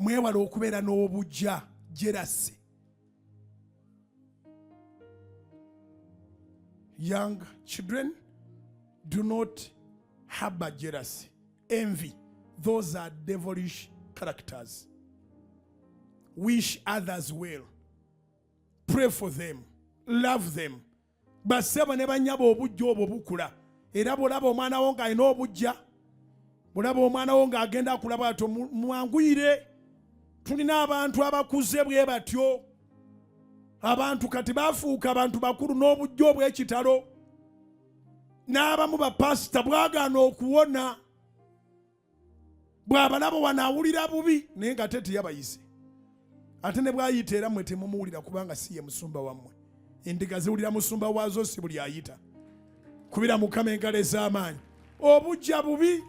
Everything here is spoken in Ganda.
Mwewale okubeera n'obujja, jealousy. Young children, do not harbor jealousy, envy. Those are devilish characters. Wish others well, pray for them, love them. Bassebo ne bannyabo, obujja obwo bukula. Era bw'olaba omwana wo ng'alina obujja, bw'olaba omwana wo ng'agenda akulaba atyo, mwanguyire. Tulina abantu abakuze bwe batyo. Abantu kati bafuuka abantu bakulu n'obujja obw'ekitalo. N'abamu bapasita bwagaana okuwona, bw'abalaba wano awulira bubi, naye nga ate teyabayise. Ate ne bw'ayita era mmwe temumuwulira, kubanga si ye musumba wammwe. Endiga ziwulira musumba waazo, si buli ayita. Kubira Mukama engalo ez'amaanyi. Obujja bubi.